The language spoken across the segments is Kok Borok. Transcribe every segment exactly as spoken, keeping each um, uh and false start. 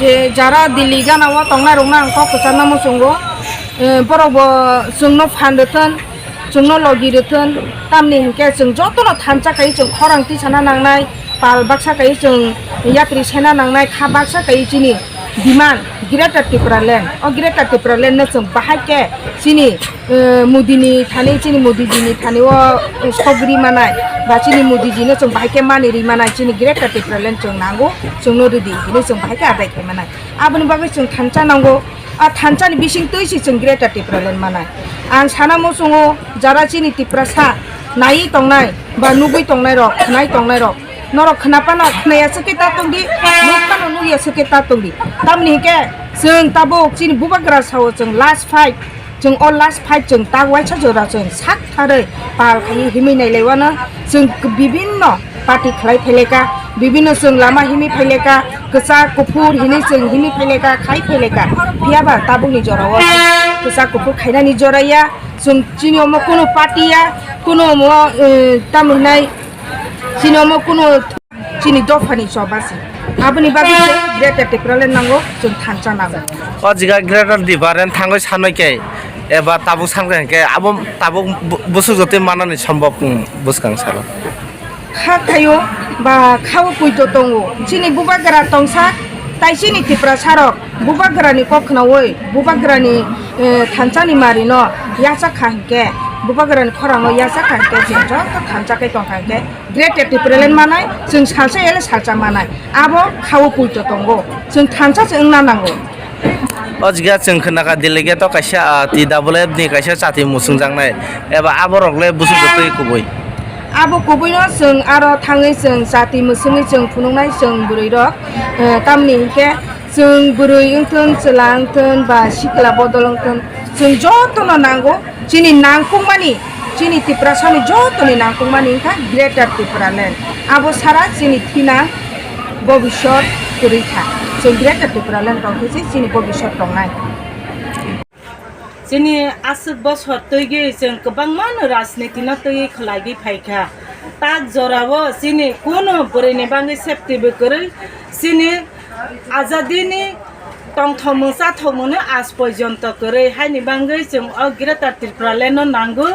Je jara Delhi gana o tongnai rok no ang kok kwchar no muchungo, eh, borok bo chwng no phan rwthun, chwng no logi rwthun, tamni hinkhe chwng joto no thansa kai chwng khorang tisana nangnai, pal baksa kai chwng yatri sena nangnai, kha baksa kai chini demand Greater Tipraland. O Greater Tipraland no chwng bahai khe chini eh, Modi ni thani, chini Modi ji ni thani o, eh, sogri manai, ba chini Modi ji no chwng bahai khe mani ri manai, chini Greater Tipraland chwng nango, chwng no rwdi hinwi chwng bahai khe adai khai manai. Aboni bagwi chwng thansa nango, a thansa ni bising twi se chwng Greater Tipraland manai. Ang sana muchungo jara chini Tiprasa naiwi tongnai ba nugwi tongnai rok, khwnai tongnai rok, norok khwnapano khwnaya swkhe ta tongdi, nukphano nukya swkhe ta tongdi. Tamni hinkhe chwng tabuk chini bubagra sao chwng last fight. Chwng o last fight chwng tak waisa jora chwng sak tharwi pal khaiwi himwi nailaiwano chwng bibinno party khlai phaileka, bibinno chwng lama himwi phaileka, kwchak kuphur hinwi chwng himwi phaileka, khai phaileka. Phiyaba tabukni jorao kwchak kuphur khainani jora ya, chwng chini omo kunu party ya, kunu omo, eh, tamo hinai chini omo kunu Chini dophani choba se. Aboni bagwi se Greater Tipraland nango, chwng thansa nango. O jaga Greater Tipraland thangwi sanwi khe eba tabuk sankha hinkhe abo tabuk bu-, busuk jotwi manani sombok, mm, bwskang salo. Kha khaio ba khao puito tongo. Chini bubagra tongsa, tai chini Tiprasa rok bubagrani kok khnaui, bubagrani, eh, thansani marino yachak kha hinkhe, bubagrani khorangno yachak kha hinkhe, chwng joto thansa khe tongkha hinkhe. Greater Tipraland manai, chwng salsa ele salsa manai. Abo khao puito tongo. Chwng thansa se wngna nango. O jaga chwng khwnakha Delhi gate o kaisa, ah, T W F ni kaisa chati muchungjaknai. Eba aborok le busu jotoi kubui. Abo kubui no chwng aro thangwi chwng chati muchungwi chwng phunuknai chwng bwrwi rok. Eh, tamni hinkhe chwng bwrwi wngthun, chwla wngthun ba sikla bodol wngthun, chwng joto no nango. Chini nangkukmani, chini Tiprasani jotoni nangkukmani wngkha Greater Tipraland. Abo sara chini thina bobiswt kwrwi kha. Chwng Greater Tipraland tongkhe se chini bobiswt tongnai. Chini aswk bosor twigwi chwng kwbangmano rajniti no twiwi khwlaigwi phaikha. Tak jorao chini kunu bwrwini bagwi safety bo kwrwi, chini Ajadini tongthokmung chathokmungno aaj porjonto kwrwi, haini bagwi chwng o Greater Tipraland no nango,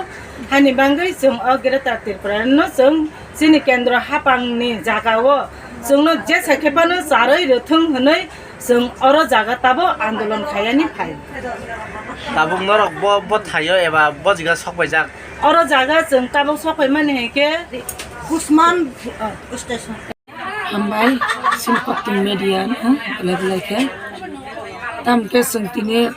haini bagwi chwng o Greater Tipraland no chwng chini kendro haphangni jagao chwngno jesa khe phano charwi rwthwng hwnwi chwng oro jaga tabuk andolon khaiyani phai. Tabuk norok bo, bo thaio eba bo jaga sokpaijak? Oro jaga chwng tabuk sokpaimani hinkhe Usman, uh, station. Hambai, chini Koktin media no belai belai khe. Tamo khe chwng tini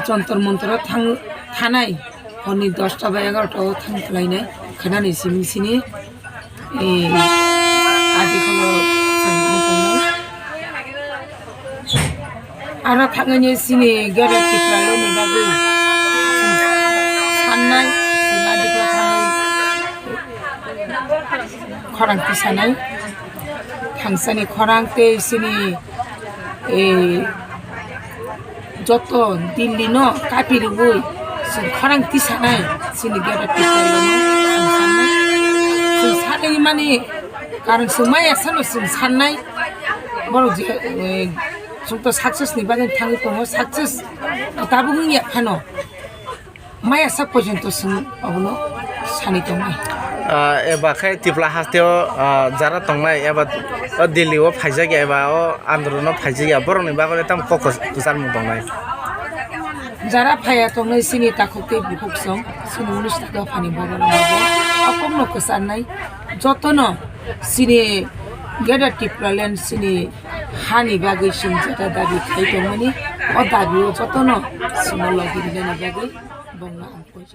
Jontor Montor o thang, thanai, horni dosta bai egarota o thang khlainai, khanani simi sini, eh, adi kholo chwng tongnai. Ano thangani sini gada Tipraland ni bagwi sannai, sini adi kholo thangwi khorang tisanai. Thangsani khorang tei sini, eh, joto Delhi no kapi rwui chwng khorang tisanai sini gada Tipraland no chwng sannai. Chwng sanai mani karon chwng maya sano chwng sannai. Borok je, eh, chwng to success ni bagwi thangwi tongo, success tabuk wngya phano. Maya sak porjonto chwng obono sani tongnai. Ah, eba khe Tipla hasteo, ah, jara tongnai eba o Delhi o phaijak ya eba o andolon o phaijak ya, borokni bagwi tamo kok kwcharmung tongnai. Jara phaiya tongnai chini takhuk tei bukhuk song, chini unis taka phani borok rok bo o kokno kwcharnai. Jotono chini Greater Tipraland chini hani bagwi chwng jeta dabi khai tongmani, o dabi o jotono chwngno logi rinani bagwi bongno ang koi.